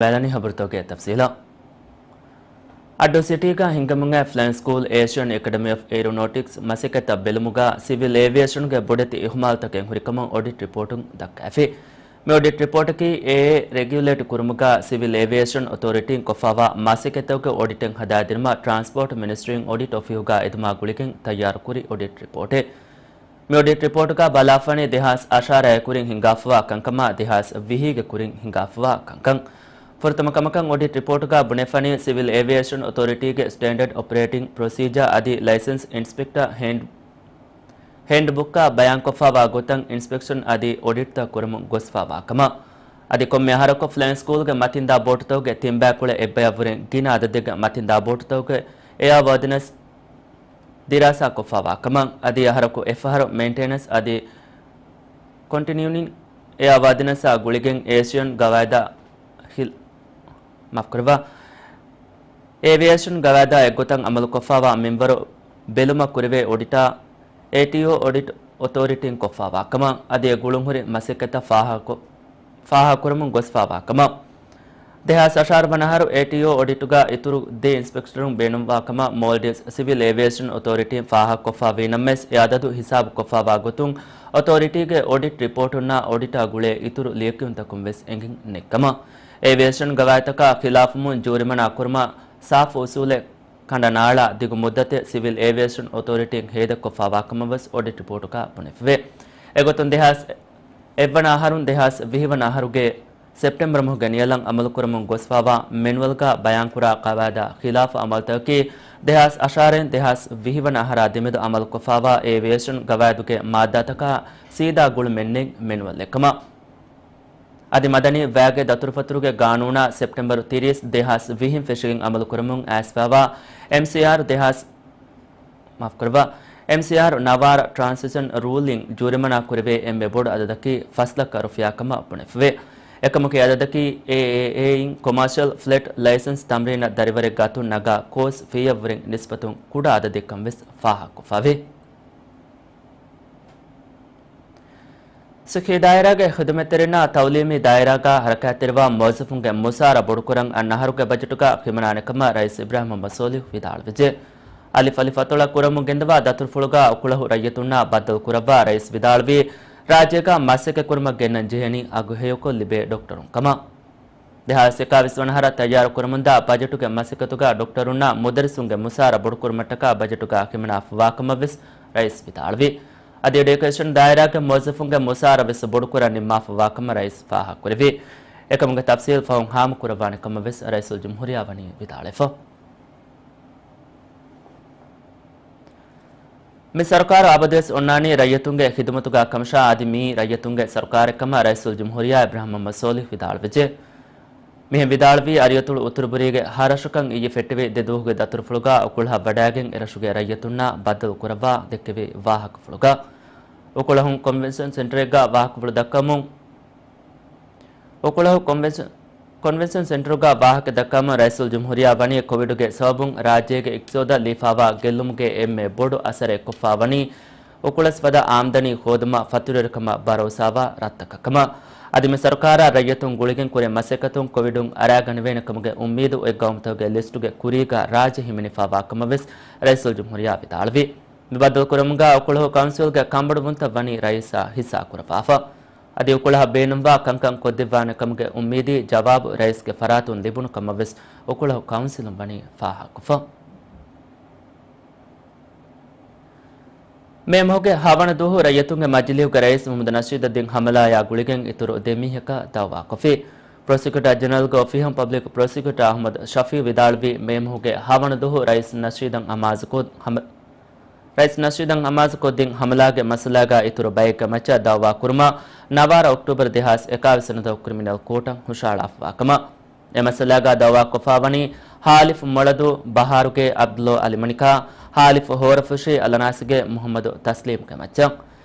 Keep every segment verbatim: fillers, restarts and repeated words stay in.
ބަލަނީ ހަބަރުތަކުގެ ތަފްސީލަށް. އައްޑޫ ސިޓީގަ ހިންގަމުން އައި ފްލައިން ސްކޫލް އޭޝިއަން އެކަޑަމީ އޮފް އޭރޯނޯޓިކްސް މަސައްކަތްތައް ބެލުމުގަ ސިވިލް އޭވިއޭޝަންގެ ބޮޑެތި އިހުމާލުތަކެއް ހުރިކަމަށް އޮޑިޓް ރިޕޯޓުން ދައްކައިފި. މި އޮޑިޓް ރިޕޯޓަކީ އޭއޭ ރެގިއުލޭޓް ކުރުމުގަ ސިވިލް އޭވިއޭޝަން އޮތޯރިޓީން ކޮށްފާވާ މަސައްކަތްތަކުގެ އޮޑިޓެއް ހަދާދިނުމަށް ޓްރާންސްޕޯޓް މިނިސްޓްރީން އޮޑިޓް އޮފީހުގަ އެދުމާ ގުޅިގެން ތައްޔާރުކުރި އޮޑިޓް ރިޕޯޓެއް. މި އޮޑިޓް ރިޕޯޓުގަ ބަލާފަނީ ދެހާސް އަށާރަ އަށާރަ ކުރިން ހިނގާފަވާ ކަންކަމާ ދެހާސް ވިހީގެ ކުރިން ހިނގާފަވާ ކަންކަން. ފުރަތަމަ ކަމަކަށް އޮޑިޓް ރިޕޯޓުގަ ބުނެފަނީ ސިވިލް އޭވިއޭޝަން އޮތޯރިޓީގެ ސްޓޭންޑަޑް އޮޕަރޭޓިން ޕްރޮސީޖާ އަދި ލައިސަންސް އިންސްޕެކްޓަ ހޭންޑް، ހޭންޑްބުކްގަ ބަޔާންކޮށްފަވާ ގޮތަށް އިންސްޕެކްޝަން އަދި އޮޑިޓްތައް ކުރަމުން ގޮސްފަވާ ކަމަށް. އަދި ކޮންމެ އަހަރަކު ފްލައިން ސްކޫލްގެ މަތިންދާ ބޯޓުތަކުގެ ތިން ބައިކުޅަ އެއްބަޔަށްވުރެ ގިނަ އަދަދެއްގެ މަތިންދާ ބޯޓުތަކުގެ އެއާ ވާދިނަސް ދިރާސާ ކޮށްފަވާ ކަމަށް. އަދި އަހަރަކު އެއްފަހަރު މެއިންޓެނަންސް އަދި ކޮންޓިނިއުނިން އެއާ ވާދިނަސްއާ ގުޅިގެން އޭޝިއަން ގަވާއިދާ ހިލް، މާފްކުރައްވާ، އޭވިއޭޝަން ގަވާއިދާ އެއްގޮތަށް އަމަލުކޮށްފަވާ މިންވަރު ބެލުމަށް ކުރެވޭ އޮޑިޓާ އޭޓީއޯ އޮޑިޓް އޮތޯރިޓީން ކޮށްފަވާ ކަމަށް. އަދި އެ ގުޅުންހުރި މަސައްކަތްތައް ފާހަގަކޮށް، ފާހަގަކުރަމުން ގޮސްފަވާ ކަމަށް. ދެހާސް އަށާރަ ވަނަ އަހަރު އޭޓީއޯ އޮޑިޓުގަ އިތުރު ދެ އިންސްޕެކްޓަރުން ބޭނުންވާ ކަމަށް މޯލްޑިވްސް ސިވިލް އޭވިއޭޝަން އޮތޯރިޓީން ފާހަގަކޮށްފަވީ ނަމަވެސް، އެ އަދަދު ހިސާބުކޮށްފަވާ ގޮތުން އޮތޯރިޓީގެ އޮޑިޓް ރިޕޯޓުންނާ އޮޑިޓާ ގުޅޭ އިތުރު ލިޔެކިޔުންތަކުން ވެސް އެނގެން ނެތްކަމަށް. އޭވިއޭޝަން ގަވާއިދުތަކާ ޚިލާފުވުމުން ޖޫރިމަނާ ކުރުމަށް ސާފު އުސޫލެއް ކަނޑަނާޅާ ދިގު މުއްދަތެއް ސިވިލް އޭވިއޭޝަން އޮތޯރިޓީން ހޭދަކޮށްފަވާ ކަމަށް ވެސް އޮޑިޓް ރިޕޯޓުގަ ބުނެފިވޭ. އެގޮތުން ދެހާސް އެއްވަނަ އަހަރުން ދެހާސް ވިހި ވަނަ އަހަރުގެ ސެޕްޓެމްބަރ މަހުގެ ނިޔަލަށް އަމަލުކުރަމުން ގޮސްފަވާ މެނުއަލްގަ ބަޔާންކުރާ ޤަވާއިދާ ޚިލާފު އަމަލުތަކަކީ ދެހާސް އަށާރައިން ދެހާސް ވިހި ވަނަ އަހަރާ ދެމެދު އަމަލުކޮށްފަވާ އޭވިއޭޝަން ގަވާއިދުގެ މާއްދާތަކާ ސީދާ ގުޅުމެއް ނެތް މެނުއަލްއެއް ކަމަށް. އަދި މަދަނީ ވައިގެ ދަތުރުފަތުރުގެ ގާނޫނާ ސެޕްޓެމްބަރު ތިރީސް ދެހާސް ވިހިން ފެށިގެން އަމަލުކުރަމުން އައިސްފަވާ އެމްސީއާރު ދެހާސް، މާފްކުރައްވާ، އެމްސީއާރު ނަވާރަ ޓްރާންސިޝަން ރޫލްއިން ޖޫރިމަނާ ކުރެވޭ އެންމެ ބޮޑު އަދަދަކީ ފަސް ލައްކަ ރުފިޔާ ކަމަށް ބުނެފިވޭ. އެކަމަކު އެ އަދަދަކީ އޭއޭއޭއިން ކޮމާޝަލް ފްލެޓް ލައިސަންސް ތަމްރީނަށް ދަރިވަރެއްގެ އަތުން ނަގާ ކޯސް ފީއަށްވުރެން ނިސްބަތުން ކުޑަ އަދަދެއްކަން ވެސް ފާހަގަކޮށްފަވޭ. ސިއްހީ ދާއިރާގެ ޚިދުމަތްތެރިންނާ ތައުލީމީ ދާއިރާގަ ހަރަކާތްތެރިވާ މުވައްޒަފުންގެ މުސާރަ ބޮޑުކުރަން އަންނަ އަހަރުގެ ބަޖެޓުގަ ހިމަނާނެ ކަމަށް ރައީސް އިބްރާހިމް މުހައްމަދު ސޯލިހު ވިދާޅުވެއްޖެ. އަލިފް އަލިފް އަތޮޅަށް ކުރަމުން ގެންދަވާ ދަތުރުފުޅުގަ އުކުޅަހު ރައްޔިތުންނާ ބައްދަލުކުރައްވާ ރައީސް ވިދާޅުވީ، ރާއްޖޭގަ މަސައްކަތްކުރުމަށް ގެންނަން ޖެހެނީ އަގުހެޔޮކޮށް ލިބޭ ޑޮކްޓަރުން ކަމަށް. ދެހާސް އެކާވީސް ވަނަ އަހަރަށް ތައްޔާރު ކުރަމުންދާ ބަޖެޓުގެ މަސައްކަތުގަ ޑޮކްޓަރުންނާ މުދައްރިސުންގެ މުސާރަ ބޮޑުކުރުމަށްޓަކާ ބަޖެޓުގަ ހިމަނާފަވާކަމަށް ވެސް ރައީސް ވިދާޅުވި. އަދި އެޑިއުކޭޝަން ދާއިރާގެ މުވައްޒަފުންގެ މުސާރަ ވެސް ބޮޑުކުރަން ނިންމާފަވާކަމަށް ރައީސް ފާހަގަކުރެއްވި. އެކަމުގެ ތަފްސީލް ފަހުން ހާމަކުރައްވާނެ ކަމަށް ވެސް ރައީސުލްޖުމްހޫރިއްޔާ ވަނީ ވިދާޅެފަ. މި ސަރުކާރު އަބަދުވެސް އޮންނާނީ ރައްޔިތުންގެ ޚިދުމަތުގަ ކަމަށާ އަދި މިއީ ރައްޔިތުންގެ ސަރުކާރެއް ކަމަށް ރައީސުލްޖުމްހޫރިއްޔާ އިބްރާހިމް މުހައްމަދު ސޯލިހު ވިދާޅުވެއްޖެ. މިހެން ވިދާޅުވީ އަރިއަތޮޅު އުތުރުބުރީގެ ހަރަށުކަން އިއްޔެ ފެއްޓެވި ދެ ދުވަހުގެ ދަތުރުފުޅުގަ އުކުޅަހަށް ވަޑައިގެން އެރަށުގެ ރައްޔިތުންނާ ބައްދަލު ކުރައްވާ ދެއްކެވި ވާހަކަފުޅުގަ، އުކުޅަހުން ކޮންވެންޝަން ސެންޓަރެއްގަ ވާހަކަފުޅު ދައްކަމުން، އުކުޅަހު ކޮންވެންޝަން، ކޮންވެންޝަން ސެންޓަރުގަ ވާހަކަ ދައްކަމުން ރައީސުލްޖުމްހޫރިއްޔާ ވަނީ ކޮވިޑުގެ ސަބަބުން ރާއްޖޭގެ އިޤްތިޞާދަށް ލިބިފައިވާ ގެއްލުމުގެ އެންމެ ބޮޑު އަސަރެއް ކޮށްފަ ވަނީ އުކުޅަސް ފަދަ އާމްދަނީ ހޯދުމަށް ފަތުރުވެރިކަމަށް ބަރޯސާވާ ރަށްތަކަށް ކަމަށް. އަދި މި ސަރުކާރާ ރައްޔިތުން ގުޅިގެން ކުރި މަސައްކަތުން ކޮވިޑުން އަރާގަނެވޭނެ ކަމުގެ އުއްމީދު އޮތް ގައުމުތަކުގެ ލިސްޓުގެ ކުރީގަ ރާއްޖެ ހިމެނިފައިވާ ކަމަށް ވެސް ރައީސުލްޖުމްހޫރިއްޔާ ވިދާޅުވި. މި ބައްދަލުކުރުމުގަ އުކުޅަހު ކައުންސިލްގެ ކަންބޮޑުވުންތައް ވަނީ ރައީސާ ހިއްސާ ކުރައްވާފަ. އަދި އުކުޅަހަށް ބޭނުންވާ ކަންކަން ކޮށްދެއްވާނެ ކަމުގެ އުއްމީދީ ޖަވާބު ރައީސްގެ ފަރާތުން ލިބުނު ކަމަށް ވެސް އުކުޅަހު ކައުންސިލުން ވަނީ ފާހަގަކޮށްފަ. މޭ މަހުގެ ހަވަނަ ދުވަހު ރައްޔިތުންގެ މަޖިލީހުގެ ރައީސް މުހައްމަދު ނަޝީދުއްދީން ހަމަލާއާ ގުޅިގެން އިތުރު ދެ މީހަކަށް ދައުވާކޮށްފި. ޕްރޮސިކިއުޓާ ޖެނެރަލްގެ އޮފީހުން ޕަބްލިކް ޕްރޮސިކިއުޓާ އަޙްމަދު ޝަފީޢު ވިދާޅުވީ، މޭ މަހުގެ ހަވަނަ ދުވަހު ރައީސް ނަޝީދަށް އަމާޒުކޮށް ހަމަ-، ރައީސް ނަޝީދަށް އަމާޒުކޮށްދިން ހަމަލާގެ މައްސަލާގަ އިތުރު ބައެއްގެ މައްޗަށް ދައުވާ ކުރުމަށް ނަވާރަ އޮކްޓޫބަރު ދެހާސް އެކާވީސް ވަނަ ދުވަހު ކްރިމިނަލް ކޯޓަށް ހުށަހަޅާފަވާ ކަމަށް. އެ މައްސަލާގަ ދައުވާ ކޮށްފަ ވަނީ ހާލިފް މޮޅަދޫ ބަހާރުގެ އަބްދުﷲ އަލި މަނިކާ، ހާލިފް ހޯރަފުށި އަލަނާސްގެ މުޙައްމަދު ތަސްލީމްގެ މައްޗަށް.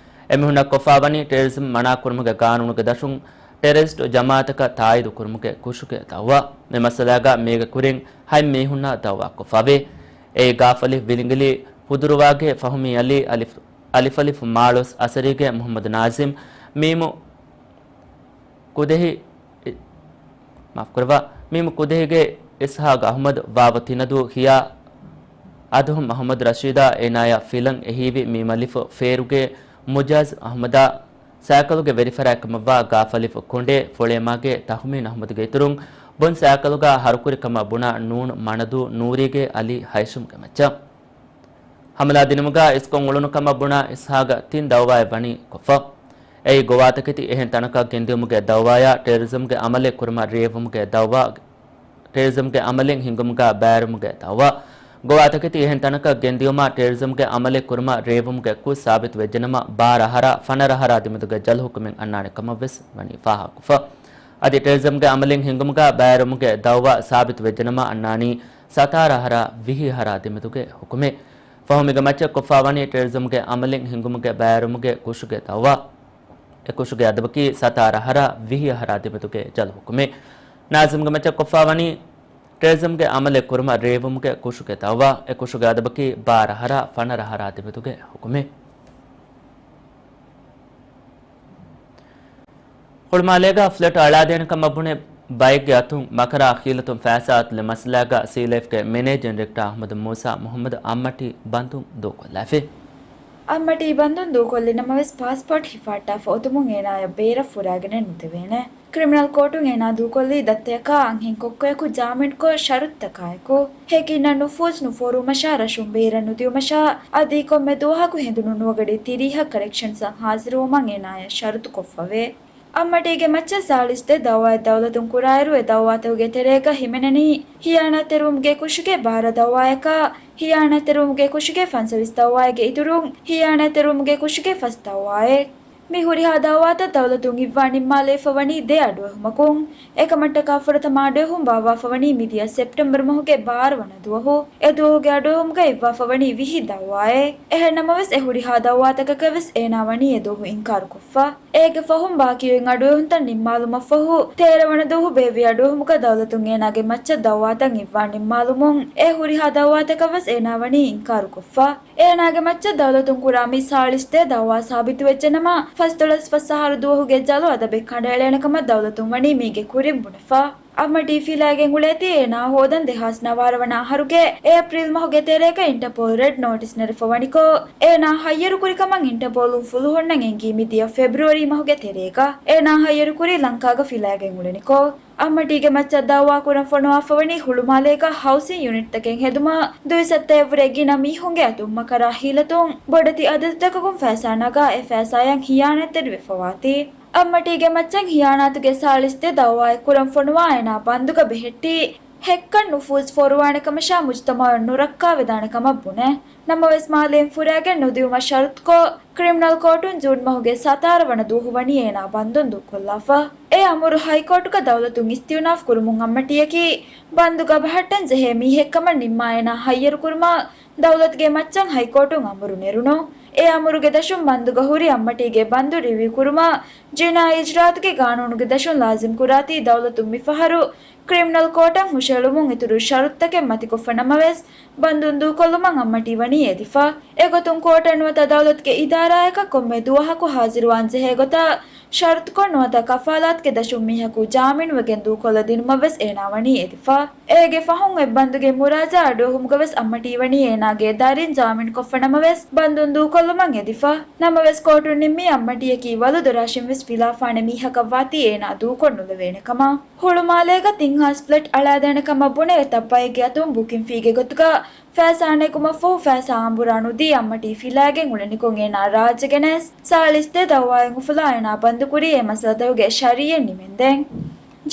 އެމީހުންނަށް ކޮށްފަ ވަނީ ޓެރަރިޒަމް މަނާކުރުމުގެ ގާނޫނުގެ ދަށުން ޓެރަރިސްޓު ޖަމާއަތަކަށް ތާއީދު ކުރުމުގެ ކުށުގެ ދައުވާ. މި މައްސަލާގަ މީގެ ކުރިން ހަތް މީހުންނާ ދައުވާ ކޮށްފަވޭ. އެއީ ގާފަލި ވިލިނގިލި ހުދުރުވާގެ ފަހުމީ އަލީ، އަލިފް، އަލިފް އަލިފް މާޅޮސް އަސަރީގެ މުޙައްމަދު ނާޒިމް، މީމު ކުދެހި، މާފްކުރައްވާ، މީމު ކުދިހިގެ އިސްހާގް އަހުމަދު، ވާވު ތިނަދޫ ހިޔާ އަދުހަމް އަހުމަދު ރަޝީދާ އޭނާޔާ ފިލަން އެހީވި މީމަލިފު ފޭރުގެ މުޖާޒް އަހުމަދާ، ސައިކަލުގެ ވެރިފަރާތްކަމަށްވާ ގާފަލިފު ކުނޑޭ ފޮޅޭމާގެ ތަހުމީން އަހުމަދުގެ އިތުރުން، ބޮން ސައިކަލުގަ ހަރުކުރިކަމަށް ބުނާ ނޫން މަނަދޫ ނޫރީގެ އަލީ ހައިޝަމްގެ މައްޗަށް. ހަމަލާ ދިނުމުގަ އިސްކޮށް އުޅުނު ކަމަށް ބުނާ އިސްހާގަށް ތިން ދައުވާއެއް ވަނީ ކޮށްފަ. އެއީ ގޮވާތަކެތި އެހެން ތަނަކަށް ގެންދިއުމުގެ ދައުވާޔާ ޓެރަރިޒަމްގެ އަމަލެއް ކުރުމަށް ރޭވުމުގެ ދައުވާ، ޓެރަރިޒަމްގެ އަމަލެއް ހިންގުމުގަ ބައިވެރިވުމުގެ ދައުވާ. ގޮވާތަކެތި އެހެން ތަނަކަށް ގެންދިއުމާ ޓެރަރިޒަމްގެ އަމަލެއް ކުރުމަށް ރޭވުމުގެ ކުށް ސާބިތުވެއްޖެނަމަ، ބާރަ އަހަރާ ފަނަރަ އަހަރާ ދެމެދުގެ ޖަލު ހުކުމެއް އަންނާނެ ކަމަށް ވެސް ވަނީ ފާހަގަކޮށްފަ. އަދި ޓެރަރިޒަމްގެ އަމަލެއް ހިންގުމުގަ ބައިވެރިވުމުގެ ދައުވާ ސާބިތުވެއްޖެނަމަ އަންނާނީ ސަތާރަ އަހަރާ ވިހި އަހަރާ ދެމެދުގެ ހުކުމެއް. ފަހުމީގެ މައްޗަށް ކޮށްފާވަނީ ޓެރަރިޒަމްގެ އަމަލެއް ހިންގުމުގެ ބައިވެރިވުމުގެ ކުށުގެ ދައުވާ. އެ ކުށުގެ އަދަބަކީ ސަތާރަ އަހަރާ ވިހި އަހަރާ ދެމެދުގެ ޖަލު ހުކުމެއް. ނާޒިމްގެ މައްޗަށް ކޮށްފާވަނީ ޓެރަރިޒަމްގެ އަމަލެއް ކުރުމަށް ރޭވުމުގެ ކުށުގެ ދައުވާ. އެ ކުށުގެ އަދަބަކީ ބާރަ އަހަރާ ފަނަރަ އަހަރާ ދެމެދުގެ ހުކުމެއް. ހުޅުމާލޭގަ ފްލެޓް އަޅާދޭނެ ކަމަށް ބުނެ ބައެއްގެ އަތުން މަކަރާ ހީލަތުން ފައިސާ އަތުލި މައްސަލާގަ ސީލައިފްގެ މެނޭޖިން ޑިރެކްޓަރ އަޙްމަދު މޫސާ މުޙައްމަދު އައްމަޓީ ބަންދުން ދޫކޮށްލާފި. އައްމަޓީ ބަންދުން ދޫކޮށްލި ނަމަވެސް، ޕާސްޕޯޓް ހިފަހައްޓާފަ އޮތުމުން އޭނާޔަށް ބޭރަށް ފުރާގެނެއް ނުދެވޭނެ. ކްރިމިނަލް ކޯޓުން އޭނާ ދޫކޮށްލީ ދައްތަޔަކާ އަންހެން ކޮއްކޮޔަކު ޖާމިންކޮށް ޝަރުތުތަކާއެކު. ހެކިންނަށް ނުފޫޒް ނުފޯރުވުމަށާ ރަށުން ބޭރަށް ނުދިއުމަށާ އަދި ކޮންމެ ދުވަހަކު ހެނދުނު ނުވަގަޑި ތިރީހަ ކަރެކްޝަންސަށް ހާޒިރުވުމަށް އޭނާޔަށް ޝަރުތު ކޮށްފަވޭ. އައްމަޓީގެ މައްޗަށް ސާޅީސް ދެ ދައުވާއެއް ދައުލަތުން ކުރާއިރު، އެ ދައުވާތަކުގެ ތެރޭގަ ހިމެނެނީ ހިޔާނާތްތެރިވުމުގެ ކުށުގެ ބާރަ ދައުވާޔަކާ، ހިޔާނާތްތެރިވުމުގެ ކުށުގެ ފަންސަވީސް ދައުވާއެއްގެ އިތުރުން، ހިޔާނާތްތެރިވުމުގެ ކުށުގެ ފަސް ދައުވާއެއް. މި ހުރިހާ ދައުވާތައް ދައުލަތުން އިއްވާ ނިންމާލައިފަ ވަނީ ދެ އަޑުއެހުމަކުން. އެކަމަށްޓަކާ ފުރަތަމަ އަޑުއެހުން ބާއްވާފަ ވަނީ މިދިޔަ ސެޕްޓެމްބަރު މަހުގެ ބާރަ ވަނަ ދުވަހު. އެ ދުވަހުގެ އަޑުއެހުމުގަ އިއްވާފަ ވަނީ ވިހި ދައުވާއެއް. އެހެން ނަމަވެސް، އެ ހުރިހާ ދައުވާތަކަކަށް ވެސް އޭނާ ވަނީ އެ ދުވަހު އިންކާރުކޮށްފަ. އޭގެ ފަހުން ބާކީ އޮތް އަޑުއެހުންތައް ނިންމާލުމަށްފަހު، ތޭރަ ވަނަ ދުވަހު ބޭއްވި އަޑުއެހުމުގަ ދައުލަތުން އޭނާގެ މައްޗަށް ދައުވާތައް އިއްވާ ނިންމާލުމުން، އެ ހުރިހާ ދައުވާތަކަށް ވެސް އޭނާ ވަނީ އިންކާރުކޮށްފަ. އޭނާގެ މައްޗަށް ދައުލަތުން ކުރާ މި ސާޅީސް ދެ ދައުވާ ސާބިތުވެއްޖެނަމަ، ފަސްދޮޅަސް ފަސް އަހަރު ދުވަހުގެ ޖަލު އަދަބެއް ކަނޑައެޅޭނެ ކަމަށް ދައުލަތުން ވަނީ މީގެ ކުރިން ބުނެފަ. އައްމަޓީ ފިލާގެން އުޅޭތީ އޭނާ ހޯދަން ދެހާސް ނަވާރަ ވަނަ އަހަރުގެ އޭޕްރީލް މަހުގެ ތެރޭގަ އިންޓަޕޯލް ރެޑް ނޯޓިސް ނެރެފަ ވަނިކޮށް، އޭނާ ހައްޔަރުކުރިކަމަށް އިންޓަޕޯލުން ފުލުހުންނަށް އެންގީ މިދިޔަ ފެބްރުއަރީ މަހުގެ ތެރޭގަ. އޭނާ ހައްޔަރުކުރީ ލަންކާގަ ފިލާގެން އުޅެނިކޮށް. އައްމަޓީގެ މައްޗަށް ދައުވާ ކުރަން ފޮނުވާފަވަނީ ހުޅުމާލޭގަ ހައުސިން ޔުނިޓްތަކެއް ހެދުމަށް ދުއިސައްތައެއްވުރެ ގިނަ މީހުންގެ އަތުން މަކަރާ ހީލަތުން ބޮޑެތި އަދަދުތަކަކުން ފައިސާ ނަގާ އެ ފައިސާޔަށް ހިޔާނާތްތެރިވެފަވާތީ. އައްމަޓީގެ މައްޗަށް ހިޔާނާތުގެ ސާޅީސް ދެ ދައުވާއެއް ކުރަން ފޮނުވާ އޭނާ ބަންދުގަ ބެހެއްޓީ، ހެއްކަށް ނުފޫޒް ފޯރުވާނެ ކަމަށާ މުޖުތަމައުން ނުރައްކާވެދާނެ ކަމަށް ބުނެ. ނަމަވެސް، މާލޭން ފުރާގެން ނުދިއުމަށް ޝަރުތުކޮށް، ކްރިމިނަލް ކޯޓުން ޖޫން މަހުގެ ސަތާރަ ވަނަ ދުވަހު ވަނީ އޭނާ ބަންދުން ދޫކޮށްލާފަ. އެ އަމުރު ހައިކޯޓުގަ ދައުލަތުން އިސްތިއުނާފް ކުރުމުން އައްމަޓީއަކީ ބަންދުގަ ބަހައްޓަން ޖެހޭ މީހެއްކަމަށް ނިންމާ އޭނާ ހައްޔަރުކުރުމަށް ދައުލަތުގެ މައްޗަށް ހައިކޯޓުން އަމުރު ނެރުނު. އެ އަމުރުގެ ދަށުން ބަންދުގަ ހުރި އައްމަޓީގެ ބަންދު ރިވިއު ކުރުމަށް ޖިނާއީ އިޖުރާއަތުގެ ގާނޫނުގެ ދަށުން ލާޒިމް ކުރާތީ ދައުލަތުން މިފަހަރު ކްރިމިނަލް ކޯޓަށް ހުށައެޅުމުން އިތުރު ޝަރުތުތަކެއް މަތިކޮށްފަ ނަމަވެސް، ބަންދުން ދޫކޮށްލުމަށް އައްމަޓީ ވަނީ އެދިފަ. އެގޮތުން ކޯޓަށް ނުވަތަ ދައުލަތުގެ އިދާރާއަކަށް ކޮންމެ ދުވަހަކު ހާޒިރުވާން ޖެހޭ ގޮތަށް ޝަރުތުކޮށް ނުވަތަ ކަފާލާތުގެ ދަށުން މީހަކު ޖާމިންވެގެން ދޫކޮށްލަ ދިނުމަށް ވެސް އޭނާ ވަނީ އެދިފަ. އޭގެ ފަހުން އެއް ބަންދުގެ މުރާޖާ އަޑުއެހުމުގަ ވެސް އައްމަޓީ ވަނީ އޭނާގެ ދަރިން ޖާމިންކޮށްފަ ނަމަވެސް، ބަންދުން ދޫކޮށްލުމަށް އެދިފަ. ނަމަވެސް، ކޯޓުން ނިންމީ އައްމަޓީއަކީ ވަލު ދޮރާށިން ވެސް ފިލާފާނެ މީހަކަށް ވާތީ އޭނާ ދޫކޮށް ނުލެވޭނެ ކަމަށް. ހުޅުމާލޭގަ ތިން ހާސް ފްލެޓް އަޅާދޭނެ ކަމަށް ބުނެ އެތައް ބައެއްގެ އަތުން ބުކިން ފީގެ ގޮތުގަ ފައިސާ ނެގުމަށްފަހު ފައިސާ އަނބުރާ ނުދީ އައްމަޓީ ފިލާގެން އުޅެނިކޮށް އޭނާ ރާއްޖެ ގެނެސް ސާޅީސް ދެ ދައުވާއިން އުފުލާ އޭނާ ބަންދުކުރީ އެ މައްސަލަތަކުގެ ޝަރީއަތް ނިމެންދެން.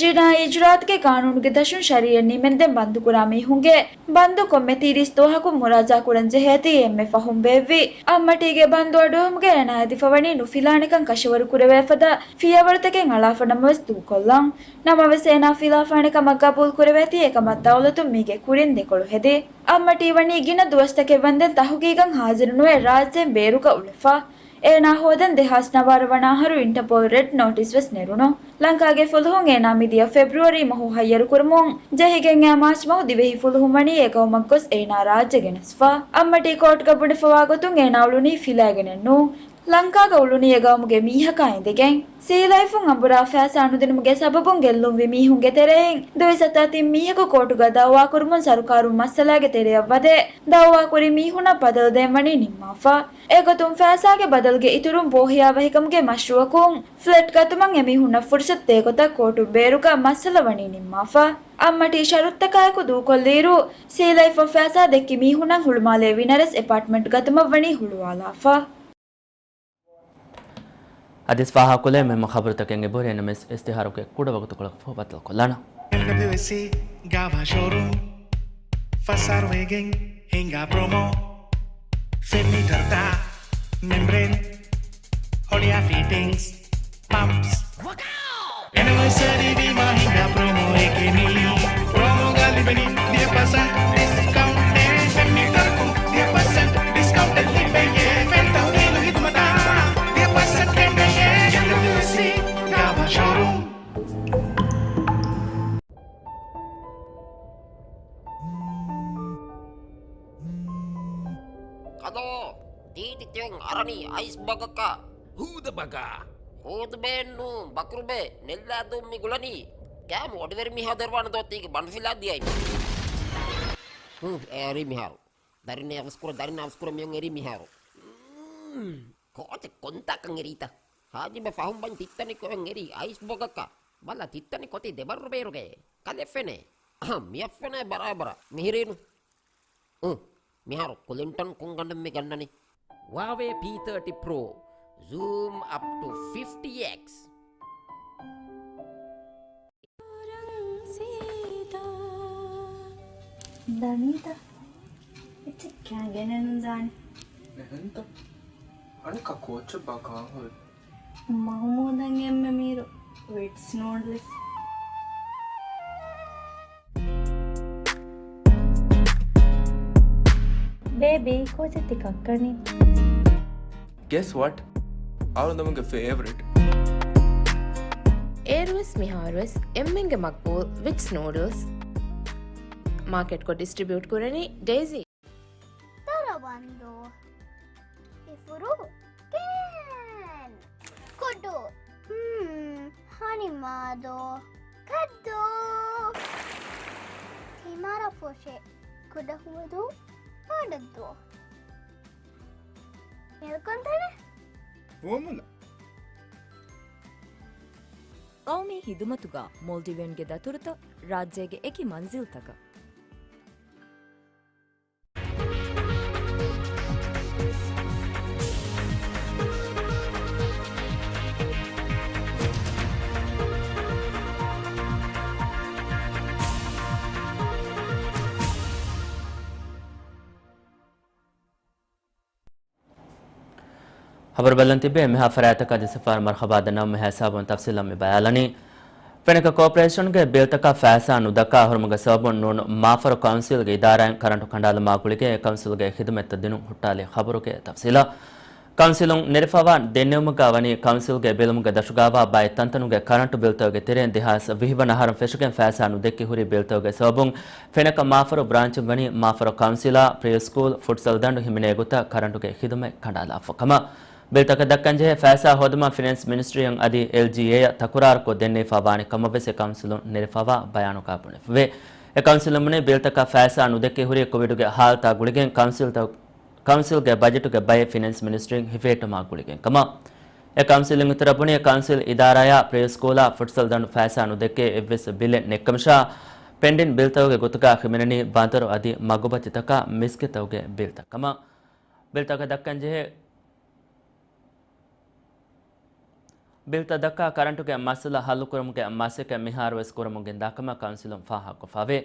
ޖިނާއީ އިޖުރާއަތުގެ ގާނޫނުގެ ދަށުން ޝަރީއަތް ނިމެންދެން ބަންދުކުރާ މީހުންގެ ބަންދު ކޮންމެ ތިރީސް ދުވަހަކު މުރާޖާ ކުރަން ޖެހޭތީ އެންމެ ފަހުން ބޭއްވި އައްމަޓީގެ ބަންދު އަޑުއެހުމުގަ އޭނާ އެދިފަވަނީ ނުފިލާނެކަން ކަށަވަރު ކުރެވޭފަދަ ފިޔަވަޅުތަކެއް އަޅާފަ ނަމަވެސް ދޫކޮށްލަން. ނަމަވެސް އޭނާ ފިލާފާނެ ކަމަށް ގަބޫލު ކުރެވޭތީ އެކަމަށް ދައުލަތުން މީގެ ކުރިން ދެކޮޅު ހެދި. އައްމަޓީ ވަނީ ގިނަ ދުވަސްތަކެއް ވަންދެން ތަހުގީގަށް ހާޒިރުނުވެ ރާއްޖޭން ބޭރުގަ އުޅެފަ. އޭނާ ހޯދަން ދެހާސް ނަވާރަ ވަނަ އަހަރު އިންޓަޕޯލް ރެޑް ނޯޓިސް ވެސް ނެރުނު. ލަންކާގެ ފުލުހުން އޭނާ މިދިޔަ ފެބްރުއަރީ މަހު ހައްޔަރުކުރުމުން ޖެހިގެން އައި މާޗް މަހު ދިވެހި ފުލުހުން ވަނީ އެގައުމަށް ގޮސް އޭނާ ރާއްޖެ ގެނެސްފަ. އައްމަޓީ ކޯޓްގަ ބުނެފަވާ ގޮތުން އޭނާ އުޅުނީ ފިލާގެނެއް ނޫން. ލަންކާގަ އުޅުނީ އެ ގައުމުގެ މީހަކާ އިނދެގެން. ސީލައިފުން އަނބުރާ ފައިސާ ނުދިނުމުގެ ސަބަބުން ގެއްލުންވި މީހުންގެ ތެރެއިން ދުވިސައްތަ ތިން މީހަކު ކޯޓުގަ ދައުވާކުރުމުން ސަރުކާރުން މައްސަލާގެ ތެރެއަށް ވަދެ، ދައުވާކުރި މީހުންނަށް ބަދަލު ދޭން ވަނީ ނިންމާފަ. އެގޮތުން ފައިސާގެ ބަދަލުގެ އިތުރުން ބޯހިޔާވަހިކަމުގެ މަޝްރޫއަކުން ފްލެޓް ގަތުމަށް އެމީހުންނަށް ފުރުސަތު ދޭގޮތަށް ކޯޓުން ބޭރުގަ މައްސަލަ ވަނީ ނިންމާފަ. އަށްމަޓީ ޝަރުތުތަކާއެކު ދޫކޮށްލިއިރު، ސީލައިފަށް ފައިސާ ދެއްކި މީހުންނަށް ހުޅުމާލޭ ވިނަރެސް އެޕާޓްމަންޓް ގަތުމަށް ވަނީ ހުޅުވާލާފަ. އަދިސް ފާހަގަކޮށްލޭ މެމް ޚަބަރުތަކެއް އެބަހުރި ނަމަވެސް އިސްތިހާރުގެ ކުޑަ ވަގުތުކޮޅަކަށް ފަހު ބައްދަލުކޮށްލާނަން. އެމްޑަބްލިއުއެސްސީ ގާވާ ޝޯރޫމް ފަސާރުވެގެން ހިނގާ ޕްރޮމޯ. ފެން މީޓަރުތައް، މެމްބްރޭން، ހޮޅިއާ ފިޓިންގްސް، ޕަމްޕްސް. އެނިވަރސަރީ ވީމާ ހިނގާ ޕްރޮމޯއެކޭ މީ. ޕްރޮމޯގަ ލިބެނީ ދިހަ ޕަސެންޓް ޑިސްކައުންޓެއް. ފެން މީޓަރަކުން ދިހަ ޕަސެންޓް ޑިސްކައުންޓެއް ލިބެޔޭ. ފެން ތަހުލީލު ހިދުމަތާ ދިހަ ޕަސެންޓް ކެނޑެޔޭ. އެމްޑަބްލިއުއެސްސީ ގާވާ ޝޯރޫމް. ކަލޯ، ދީދި ތިއޮން އަރަނީ އައިސް ބަގަކަށް. ހޫދަ ބަގާ. ހޫދުބޭއެއްނޫން، ބަކުރުބޭ، ނެއްލާދޫން މި ގުޅަނީ. ކާމު އޮޑިވެރި މީހާ ދެރުވާނެ ދޯ ތީގެ ބަނޑުފިލާ ދިޔައިމަ. ހޫ، އެ އަރީ މިހާރު. ދަރިން އަވަސްކުރަ، ދަރިން އަވަސްކުރަ މިއޮން އެރީ މިހާރު. މް، ކޯޗެއް ކޮންތާކަން އެރީތަ؟ ހާޖިބެ ފަހުން ބަން ތިއްތަނި ކޮއެން އެރީ އައިސް ބޮގަކަށް. ބަލަ ތިއްތަނި ކޮތީ ދެބައްރު ބޭރުގައޭ. ކަލެ ފެނޭ. އަހަ، މިއަށް ފެނޭ ބަރާބަރަށް. މިހިރީނު. އު، މިހާރު ކުލިންޓަން ކުންގަނޑުން މި ގަންނަނީ. ހުއާވޭ ޕީ ތާޓީ ޕްރޯ، ޒޫމް އަޕް ޓު ފިފްޓީ އެކްސް. ދަނީތަ؟ އެއްޗެއް ކާ ގެނެއްނު ދާނެ. އެހެންތަ؟ އަނެއްކާ ކޯޗެއް ބާ ކާން ހުރި؟ މަހުމޫދަށް އެންމެ މީރު ވިޓްސް ނޫޑްލްސް. ބޭބީ، ކޯޗެއް ތި ކައްކަނީ؟ Guess what? އަޅުގަނޑުގެ ފޭވަރިޓް. އޭރުވެސް މިހާރުވެސް އެންމެންގެ މަގްބޫލް ވިޓްސް ނޫޑްލްސް. މާކެޓްކޮށް ޑިސްޓްރިބިއުޓް ކުރަނީ ޑޭޒީ. ދަރަވަންދޫ. އިފުރު ކޭން. ކުޑު. ހްމް، ހަނިމާދޯ. ކައްދޫ. ތިމަރަފުށި. ކުޑަހުވަދޫ. ބޮޑަށްދޫ. މިލްކުންތަނެ. ފުވައްމުލައް. ޤައުމީ ހިދުމަތުގަ މޯލްޑިވިއަންގެ ދަތުރުތައް ރާއްޖޭގެ އެކި މަންޒިލްތަކަށް. ޚަބަރު ބަލަން ތިބޭ މިހާ ފަރާތަކަށް ދިސަފާރު މަރުޙަބާ ދަންނަވަމުން ހިސާބުން ތަފްސީލަށް މި ބަޔާލަނީ. ފެނަކަ ކޯޕަރޭޝަންގެ ބިލްތަކަށް ފައިސާ ނުދައްކާ ހުރުމުގެ ސަބަބުން ނޫން މާފަރު ކައުންސިލްގެ އިދާރާއިން ކަރަންޓު ކަނޑާލުމާ ގުޅިގެން އެ ކައުންސިލްގެ ޚިދުމަތްތައް ދިނުން ހުއްޓާލި ޚަބަރުގެ ތަފްސީލަށް. ކައުންސިލުން ނެރެފަވާ ދެންނެވުމުގަ ވަނީ ކައުންސިލްގެ ބިލުމުގެ ދަށުގާވާ ބައެއް ތަންތަނުގެ ކަރަންޓު ބިލްތަކުގެ ތެރެއިން ދެހާސް ވިހި ވަނަ އަހަރުން ފެށިގެން ފައިސާ ނުދެއްކި ހުރި ބިލްތަކުގެ ސަބަބުން ފެނަކަ މާފަރު ބްރާންޗުން ވަނީ މާފަރު ކައުންސިލާ، ޕްރީ ސްކޫލް، ފުޓްސަލް ދަނޑު ހިމެނޭ ގޮތަށް ކަރަންޓުގެ ޚިދުމަތް ކަނޑާލާފަ ކަމަށް. ބިލްތަކަށް ދައްކަންޖެހޭ ފައިސާ ހޯދުމަށް ފިނޭންސް މިނިސްޓްރީއަށް އަދި އެލްޖީއޭއަށް ތަކުރާރުކޮށް ދެންނެވިފަ ވާނެ ކަމަށްވެސް އެ ކައުންސިލުން ނެރެފަވާ ބަޔާނުގަ ބުނެފަވޭ. އެ ކައުންސިލުން ބުނީ ބިލްތަކަށް ފައިސާ ނުދެއްކި ހުރީ ކޮވިޑުގެ ހާލަތާ ގުޅިގެން ކައުންސިލްތައް ކައުންސިލްގެ ބަޖެޓުގެ ބައެއް ފިނޭންސް މިނިސްޓްރީން ހިފެހެއްޓުމާ ގުޅިގެން ކަމަށް. އެ ކައުންސިލުން އިތުރަށް ބުނީ، ކައުންސިލް އިދާރާއާ ޕްރީ ސްކޫލާ ފުޓްސަލް ދަނޑު ފައިސާ ނުދެއްކޭ އެއްވެސް ބިލެއް ނެތްކަމަށާ، ޕެންޑިން ބިލްތަކުގެ ގޮތުގަ ހިމެނެނީ ބަނދަރު އަދި މަގުބައްތިތަކާ މިސްކިތްތަކުގެ ބިލްތައް ކަމަށް. ބިލްތަކަށް ދައްކަންޖެހޭ ބިލްތައް ދައްކާ ކަރަންޓުގެ މައްސަލަ ހައްލުކުރުމުގެ މަސައްކަތް މިހާރުވެސް ކުރަމުން ގެންދާކަމަށް ކައުންސިލުން ފާހަގަކޮށްފައިވޭ.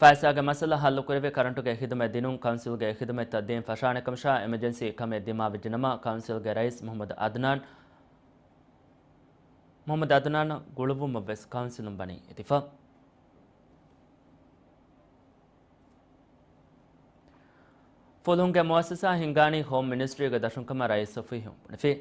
ފައިސާގެ މައްސަލަ ހައްލުކުރެވި ކަރަންޓުގެ ޚިދުމަތް ދިނުން ކައުންސިލްގެ ޚިދުމަތްތައް ދޭން ފަށާނެ ކަމަށާ އެމަޖެންސީ ކަމެއް ދިމާވެއްޖެނަމަ ކައުންސިލްގެ ރައީސް މުޙައްމަދު އަދްނާން، މުޙައްމަދު އަދްނާން ގުޅުއްވުމަށްވެސް ކައުންސިލުން ވަނީ އެދިފަ. ފުލުހުންގެ މުއައްސަސާ ހިންގާނީ ހޯމް މިނިސްޓްރީގެ ދަށުން ކަމަށް ރައީސް ޞަފީހު ބުނެފި.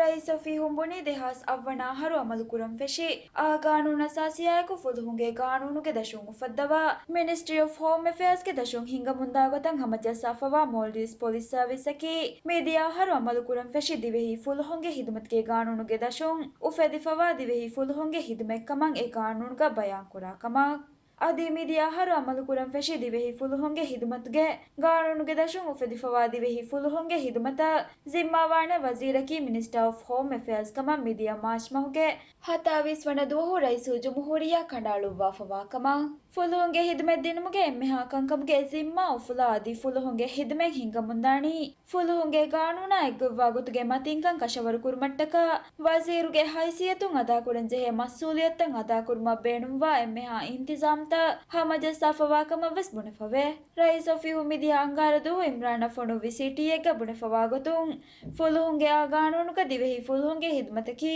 ރައީސް އޮފީހުން ބުނީ ދެހާސް އަށްވަނަ އަހަރު އަމަލުކުރަން ފެށި އާ ގާނޫނާ އަސާސީއާއެކު ފުލުހުންގެ ގާނޫނުގެ ދަށުން އުފައްދަވާ މިނިސްޓްރީ އޮފް ހޯމް އެފެއާޒްގެ ދަށުން ހިންގަމުންދާ ގޮތަށް ހަމަޖައްސާފަވާ މޯލްޑިވްސް ޕޮލިސް ސަރވިސްއަކީ މިދިޔަ އަހަރު އަމަލުކުރަން ފެށި ދިވެހި ފުލުހުންގެ ހިދުމަތުގެ ގާނޫނުގެ ދަށުން އުފެދިފަވާ ދިވެހި ފުލުހުންގެ ހިދުމަތްކަމަށް އެ ގާނޫނުގަ ބަޔާންކުރާ ކަމަށް. އަދި މިދިޔަ އަހަރު އަމަލުކުރަން ފެށި ދިވެހި ފުލުހުންގެ ހިދުމަތުގެ ގާނޫނުގެ ދަށުން އުފެދިފަވާ ދިވެހި ފުލުހުންގެ ހިދުމަތަށް ޒިންމާވާނެ ވަޒީރަކީ މިނިސްޓާ އޮފް ހޯމް އެފެއާޒް ކަމަށް މިދިޔަ މާޗް މަހުގެ ހަތާވީސް ވަނަ ދުވަހު ރައީސުލްޖުމްހޫރިއްޔާ ކަނޑައަޅުއްވާފަވާ ކަމަށް. ފުލުހުންގެ ހިދުމަތް ދިނުމުގެ އެންމެހާ ކަންކަމުގެ ޒިންމާ އުފުލާ އަދި ފުލުހުންގެ ހިދުމަތް ހިންގަމުންދާނީ ފުލުހުންގެ ގާނޫނާ އެއްގޮތްވާ ގޮތުގެ މަތިންކަން ކަށަވަރު ކުރުމަށްޓަކާ، ވަޒީރުގެ ހައިސިއްޔަތުން އަދާކުރަންޖެހޭ މަސްއޫލިއްޔަތުތައް އަދާކުރުމަށް ބޭނުންވާ އެންމެހާ އިންތިޒާމްތައް ހަމަޖައްސާފަވާ ކަމަށް ވެސް ބުނެފަވޭ. ރައީސް އޮފީހުން މިދިޔަ އަންގާރަ ދުވަހު އިމްރާނަށް ފޮނުއްވި ސިޓީއެއްގަ ބުނެފަވާ ގޮތުން، ފުލުހުންގެ އާ ގާނޫނުގަ ދިވެހި ފުލުހުންގެ ހިދުމަތަކީ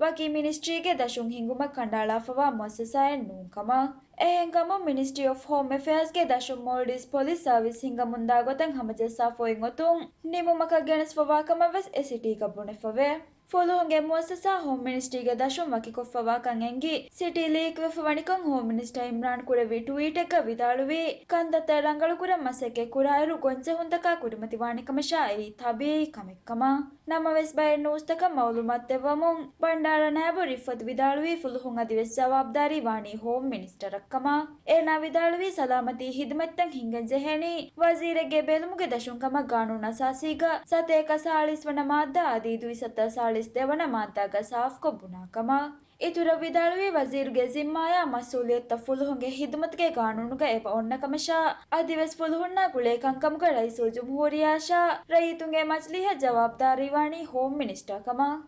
ވަކި މިނިސްޓްރީގެ ދަށުން ހިންގުމަށް ކަނޑައަޅާފަވާ މުއައްސަސާއެއް ނޫން ކަމަށް. އެހެންކަމުން، މިނިސްޓްރީ އޮފް ހޯމް އެފެއާޒްގެ ދަށުން މޯލްޑިވްސް ޕޮލިސް ސާވިސް ހިންގަމުންދާ ގޮތަށް ހަމަޖައްސާފަ އޮތް އޮތުން ނިމުމަކަށް ގެނެސްފަވާ ކަމަށް ވެސް އެ ސިޓީގަ ބުނެފަވޭ. ފުލުހުންގެ މުއައްސަސާ ހޯމް މިނިސްޓްރީގެ ދަށުން ވަކިކޮށްފަވާކަން އެނގި، ސިޓީ ލީކްވެފަ ވަނިކޮށް ހޯމް މިނިސްޓަރ އިމްރާން ކުރެއްވި ޓުވީޓެއްގަ ވިދާޅުވީ، ކަންތައްތައް ރަނގަޅުކުރަން މަސައްކަތް ކުރާއިރު ގޮންޖެހުންތަކާ ކުރިމަތިވާނެ ކަމަށާ އެއީ ތަބީއީ ކަމެއް ކަމަށް. ނަމަވެސް، ބައެއް ނޫސްތަކަށް މައުލޫމާތު ދެއްވަމުން، ބަންޑާރަ ނާއިބު ރިފްއަތު ވިދާޅުވީ، ފުލުހުން އަދިވެސް ޖަވާބުދާރީ ވާނީ ހޯމް މިނިސްޓަރަށް ކަމަށް. އޭނާ ވިދާޅުވީ، ސަލާމަތީ ހިދުމަތްތައް ހިންގަން ޖެހޭނީ ވަޒީރެއްގެ ބެލުމުގެ ދަށުން ކަމަށް ގާނޫނު އަސާސީގަ ސަތޭކަ ސާޅީސް ވަނަ މާއްދާ އަދި ދުއިސައްތަ ސާޅީސް ދެ ވަނަ މާއްދާގަ ސާފުކޮށް ބުނާ ކަމަށް. އިތުރަށް ވިދާޅުވީ، ވަޒީރުގެ ޒިންމާޔާ މަސްއޫލިއްޔަތުތައް ފުލުހުންގެ ހިދުމަތުގެ ގާނޫނުގަ އެބަ އޮންނަ ކަމަށާ، އަދިވެސް ފުލުހުންނާ ގުޅޭ ކަންކަމުގަ ރައީސުލްޖުމްހޫރިއްޔާއަށާ ރައްޔިތުންގެ މަޖިލީހަށް ޖަވާބުދާރީވާނީ ހޯމް މިނިސްޓަރ ކަމަށް.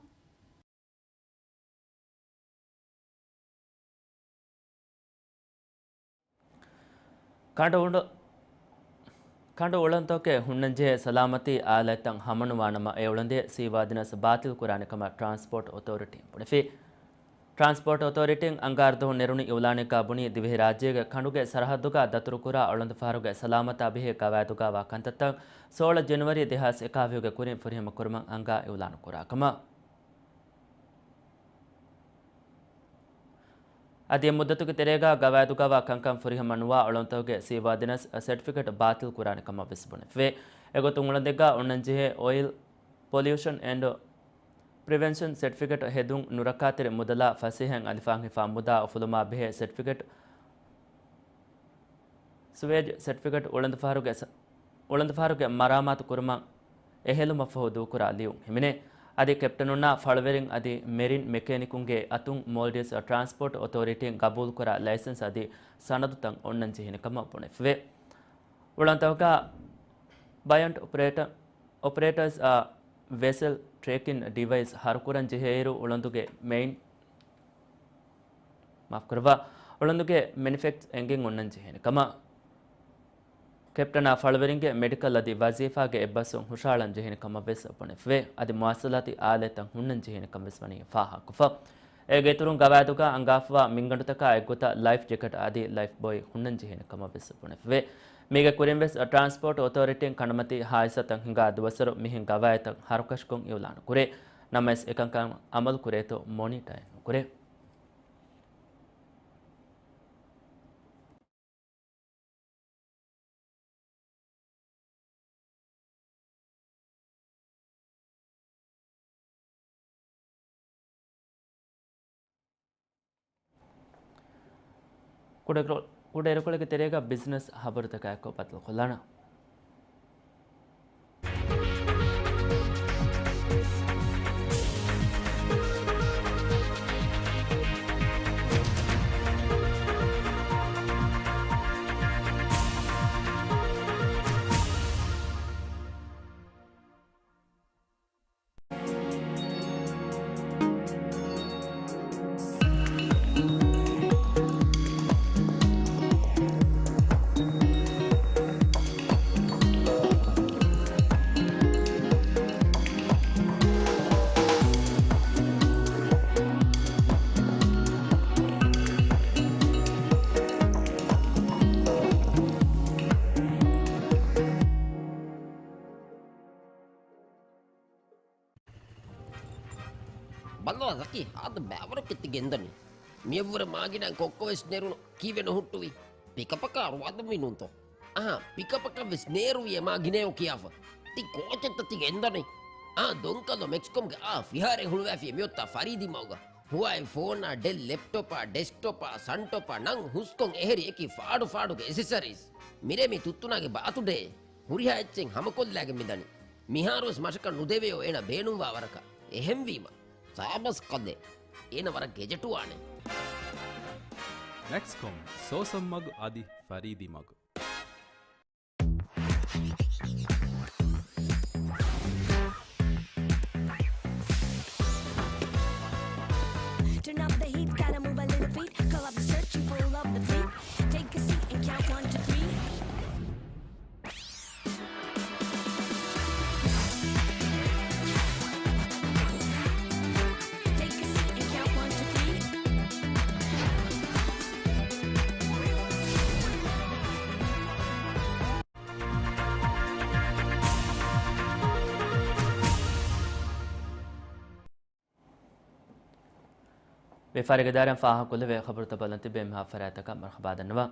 ކަނޑު އުޑު-، ކަނޑު އުޅަނދުތަކެއް ހުންނަންޖެހޭ ސަލާމަތީ އާލާތްތައް ހަމަނުވާނަމަ، އެ އުޅަނދެއް ސީ ވާދިނަސް ބާތިލް ކުރާނެ ކަމަށް ޓްރާންސްޕޯޓް އޮތޯރިޓީން ބުނެފި. ޓްރާންސްޕޯޓް އޮތޯރިޓީން އަންގާރަ ދުވަހު ނެރުނު އިއުލާނެއްގަ ބުނީ، ދިވެހިރާއްޖޭގެ ކަނޑުގެ ސަރަހައްދުގަ ދަތުރުކުރާ އުޅަނދުފަހަރުގެ ސަލާމަތާ ބެހޭ ގަވާއިދުގައިވާ ކަންތައްތައް ސޯޅަ ޖެނުއަރީ ދެހާސް އެކާވީހުގެ ކުރިން ފުރިހަމަ ކުރުމަށް އަންގާ އިއުލާނު ކުރާ ކަމަށް. އަދި އެ މުއްދަތުގެ ތެރޭގަ ގަވާއިދުގައިވާ ކަންކަން ފުރިހަމަ ނުވާ އުޅަނދުތަކުގެ ސީ ވާދިނަސް ސެޓްފިކެޓް ބާތިލް ކުރާނެ ކަމަށް ވެސް ބުނެފެވޭ. އެގޮތުން އުޅަނދެއްގަ އޮންނަންޖެހޭ އޮއިލް ޕޮލިއުޝަން އެންޑް ޕްރިވެންޝަން ސެޓްފިކެޓް ހެދުން ނުރައްކާތެރި މުދަލާ ފަސޭހައިން އަލިފާން ހިފާ މުދާ އުފުލުމާ ބެހޭ ސެޓްފިކެޓް ސުވޭޖް ސެޓްފިކެޓް އުޅަނދުފަހަރުގެ ސަ-، އުޅަނދުފަހަރުގެ މަރާމާތު ކުރުމަށް އެހެލުމަށްފަހު ދޫކުރާ ލިޔުން ހިމެނޭ. އަދި ކެޕްޓަނުންނާ ފަޅުވެރިން އަދި މެރިން މެކޭނިކުންގެ އަތުން މޯލްޑިވްސް ޓްރާންސްޕޯޓް އޮތޯރިޓީން ގަބޫލުކުރާ ލައިސަންސް އަދި ސަނަދުތައް އޮންނަން ޖެހޭނެ ކަމަށް ބުނެފެވޭ. އުޅަނދުތަކަށް ބަޔަންޓް އޮޕަރޭޓަ-، އޮޕަރޭޓަރސް އާ ވެސެލް ޓްރެކިން ޑިވައިސް ހަރުކުރަން ޖެހޭއިރު އުޅަނދުގެ މެއިން މާފުކުރައްވާ. އުޅަނދުގެ މެނިފެކްޓްސް އެނގެން އޮންނަން ޖެހޭނެ ކަމަށް، ކެޕްޓަނާ ފަޅުވެރިންގެ މެޑިކަލް އަދި ވަޒީފާގެ އެއްބަސްވުން ހުށަހަޅަން ޖެހޭނެ ކަމަށް ވެސް ބުނެފެވޭ. އަދި މުވާސަލާތީ އާލާތްތައް ހުންނަން ޖެހޭނެ ކަމަށް ވެސް ވަނީ ފާހަގަކޮށްފަ. އޭގެ އިތުރުން ގަވާއިދުގަ އަންގާފަވާ މިންގަނޑުތަކާ އެއްގޮތަށް ލައިފް ޖެކެޓް އަދި ލައިފް ބޮއި ހުންނަން ޖެހޭނެ ކަމަށް ވެސް ބުނެފެވޭ. މީގެ ކުރިން ވެސް ޓްރާންސްޕޯޓް އޮތޯރިޓީން ކަނޑަމަތީ ހާދިސާތައް ހިނގާ ދުވަސްވަރު މިހެން ގަވާއިދުތައް ހަރުކަށިކޮށް އިއުލާނު ކުރޭ. ނަމަވެސް އެކަންކަން އަމަލު ކުރޭތޯ މޮނިޓައެއް ނުކުރޭ. ކުޑަ-، ކުޑައިރުކޮޅެއްގެ ތެރޭގަ ބިޒްނަސް ހަބަރުތަކާއެކު ބައްދަލުކޮށްލާނަން. ކޯ ޒަކީ ހާދަ ބައިވަރު ކެތި ގެންދަނީ. މިއަށްވުރެ މާގިނަ ކޮއްކޮވެސް ނެރުނު ކީވެ ނުހުއްޓުވި. ޕިކަޕަކާ ރުވާދަ މިނޫންތޯ؟ އަހާ، ޕިކަޕަކަށްވެސް ނޭރުވި އެ މާ ގިނައޯ ކިޔާފަ. ތި ކޯޗެއްތަ ތި ގެންދަނީ؟ އާ، ދޮންކަލޯ މެކްސްކޮމްގެ އާ ފިހާރައެއް ހުޅުވައިފި މިއޮތާ ފަރީދީ މަގުގަ. ހުވާއި ފޯނާ، ޑެލް ލެޕްޓޮޕާ، ޑެސްކްޓޮޕާ، ސަންޓޮޕާ ނަން ހުސްކޮން އެހެރި އެކި ފާޑު ފާޑުގެ އެސެސަރީސް. މިރޭ މި ތުއްތުނާގެ ބާތުޑޭ. ހުރިހާ އެއްޗެއް ހަމަކޮށްލާގެން މިދަނީ. މިހާރުވެސް މަށަކަށް ނުދެވެޔޯ އޭނަ ބޭނުންވާ ވަރަކަށް. އެހެންވީމަ، ސާބަސް ކަލޭ. އޭނަ ވަރަށް ގެޖެޓުވާނެ. މެކްސްކޮމް، ސޯސަން މަގު އަދި ފަރީދީ މަގު. Turn up the heat, gotta move a little feet. Call up the search and pull up the fleet. Take a seat and count one, two, three. Take a seat and count one, two, three. ވިޔަފާރިގެ ދާއިރާއިން ފާހަގަކޮށްލެވޭ ޚަބަރުތައް ބަލަން ތިބޭ މިހާ ފަރާތްތަކަށް މަރުޙަބާ ދަންނަވަން.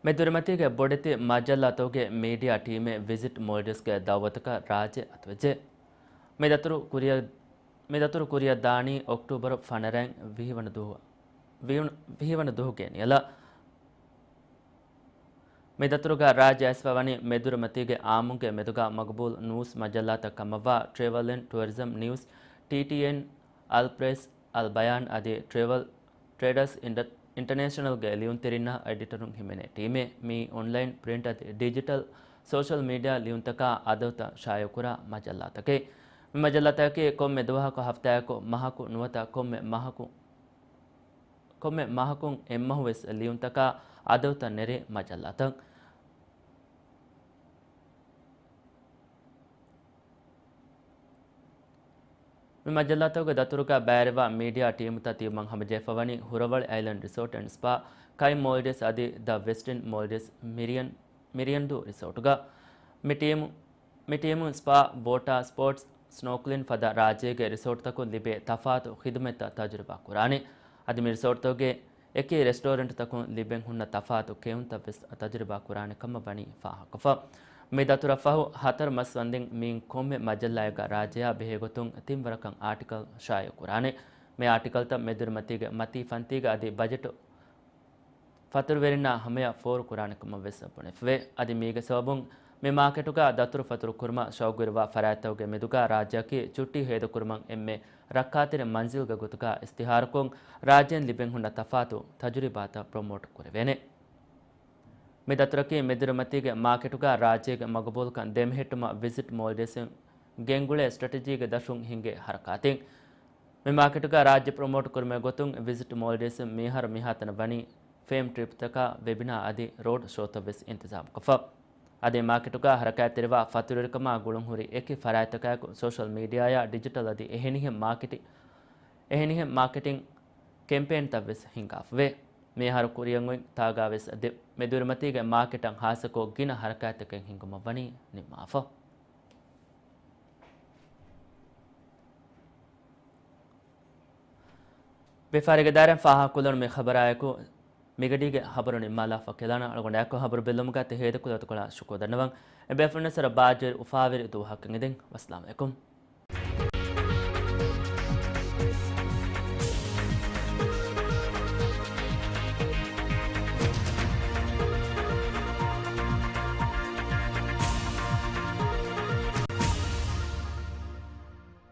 މެދުރިމަތީގެ ބޮޑެތި މަޖައްލާތަކުގެ މީޑިއާ ޓީމެއް ވިޒިޓް މޯލްޑިވްސްގެ ދައުވަތަކަށް ރާއްޖެ އަތުވެއްޖެ. މި ދަތުރު ކުރިއަށް، މި ދަތުރު ކުރިއަށް ދާނީ އޮކްޓޫބަރު ފަނަރައިން ވިހި ވަނަ ދުވަހު، ވިހި ވަނަ، ވިހި ވަނަ ދުވަހުގެ ނިޔަލަށް. މި ދަތުރުގަ ރާއްޖެ އައިސްފަ ވަނީ މެދުރިމަތީގެ އާއްމުންގެ މެދުގަ މަގުބޫލް ނޫސް މަޖައްލާތައް ކަމަށްވާ ޓްރެވަލް އެންޑް ޓުއަރިޒަމް ނިއުސް، ޓީޓީއެން، އަލްޕްރެސް، އަލްބަޔާން އަދި ޓްރެވަލް ޓްރޭޑަރސް އިންޑަ-، އިންޓަރނޭޝަނަލްގެ ލިޔުންތެރިންނާ އެޑިޓަރުން ހިމެނޭ ޓީމެއް. މީ އޮންލައިން، ޕްރިންޓް އަދި ޑިޖިޓަލް ސޯޝަލް މީޑިއާ ލިޔުންތަކާ އަދަދުތައް ޝާއިޢުކުރާ މަޖައްލާތަކެއް. މި މަޖައްލާތަކަކީ ކޮންމެ ދުވަހަކު، ހަފްތާއަކު، މަހަކު ނުވަތަ ކޮންމެ މަހަކު، ކޮންމެ މަހަކުން އެއްމަހުވެސް ލިޔުންތަކާ އަދަދުތައް ނެރޭ މަޖައްލާތައް. މި މަޖައްލާތަކުގެ ދަތުރުގަ ބައިވެރިވާ މީޑިއާ ޓީމުތައް ތިއުމަށް ހަމަޖެހިފަވަނީ ހުރަވަޅި އައިލެންޑް ރިސޯޓް އެންޑް ސްޕާ، ކައި މޯލްޑިވްސް އަދި ދަ ވެސްޓިން މޯލްޑިވްސް މިރިޔަން، މިރިޔަންދޫ ރިސޯޓުގަ. މި ޓީމު، މި ޓީމުން ސްޕާ، ވޯޓާ ސްޕޯޓްސް، ސްނޯކްލިން ފަދަ ރާއްޖޭގެ ރިސޯޓްތަކުން ލިބޭ ތަފާތު ޚިދުމަތްތައް ތަޖުރިބާ ކުރާނެ. އަދި މި ރިސޯޓްތަކުގެ އެކި ރެސްޓޯރެންޓްތަކުން ލިބެން ހުންނަ ތަފާތު ކެއުންތައް ވެސް ތަޖުރިބާ ކުރާނެ ކަމަށް ވަނީ ފާހަގަކޮށްފަ. މި ދަތުރަށް ފަހު ހަތަރު މަސް ވަންދެން މިއިން ކޮންމެ މަޖައްލާއެއްގަ ރާއްޖެއާ ބެހޭގޮތުން ތިން ވަރަކަށް އާޓިކަލް ޝާއިޢު ކުރާނެ. މި އާޓިކަލްތައް މެދުރިމަތީގެ މަތީ ފަންތީގަ އަދި ބަޖެޓު ފަތުރުވެރިންނާ ހަމަޔަށް ފޯރު ކުރާނެ ކަމަށް ވެސް ބުނެފަވޭ. އަދި މީގެ ސަބަބުން މި މާކެޓުގަ ދަތުރުފަތުރު ކުރުމަށް ޝައުގުވެރިވާ ފަރާތްތަކުގެ މެދުގަ ރާއްޖެއަކީ ޗުއްޓީ ހޭދަކުރުމަށް އެންމެ ރައްކާތެރި މަންޒިލްގެ ގޮތުގަ އިސްތިހާރުކޮށް، ރާއްޖޭން ލިބެން ހުންނަ ތަފާތު ތަޖުރިބާތައް ޕްރޮމޯޓް ކުރެވޭނެ. މި ދަތުރަކީ މެދުރިމަތީގެ މާކެޓުގަ ރާއްޖޭގެ މަގުބޫލުކަން ދެމެހެއްޓުމަށް ވިޒިޓް މޯލްޑިވްސް ގެންގުޅޭ ސްޓްރެޓެޖީގެ ދަށުން ހިންގޭ ހަރަކާތެއް. މި މާކެޓުގަ ރާއްޖެ ޕްރޮމޯޓް ކުރުމުގެ ގޮތުން ވިޒިޓް މޯލްޑިވްސް މިހާރު މިހާތަނަށް ވަނީ ފޭމް ޓްރިޕްތަކާ، ވެބިނާ އަދި ރޯޑް ޝޯތައް ވެސް އިންތިޒާމުކޮށްފަ. އަދި މާކެޓުގަ ހަރަކާތްތެރިވާ ފަތުރުވެރިކަމާ ގުޅުންހުރި އެކި ފަރާތްތަކާއެކު ސޯޝަލް މީޑިއާއާ ޑިޖިޓަލް އަދި އެހެނިހެން މާކެޓި-، އެހެނިހެން މާކެޓިން ކެމްޕޭންތައް ވެސް ހިންގާފަވޭ. މިއަހަރު ކުރިއަށް އޮތް ތާގާ ވެސް އަދި މެދުރިމަތީގެ މާކެޓަށް ހާއްސަކޮށް ގިނަ ހަރަކާތްތަކެއް ހިންގުމަށް ވަނީ ނިންމާފަ. ވިޔަފާރިގެ ދާއިރާއިން ފާހަގަކޮށްލުނު މި ޚަބަރާއެކު މިގަޑީގެ ޚަބަރު ނިންމާލާފަ. ކެލާނަ އަޅުގަނޑާއެކު ޚަބަރު ބެއްލުމުގަ ތި ހޭދަކުލަތަކުޅާ ޝުކުރު ދަންނަވަން. އެބޭފުޅުންނަށް ވަރަށް ބާއްޖަވެރި އުފާވެރި ދުވަހަކަށް އެދެން. ވައްސަލާމް އަލައިކުމް.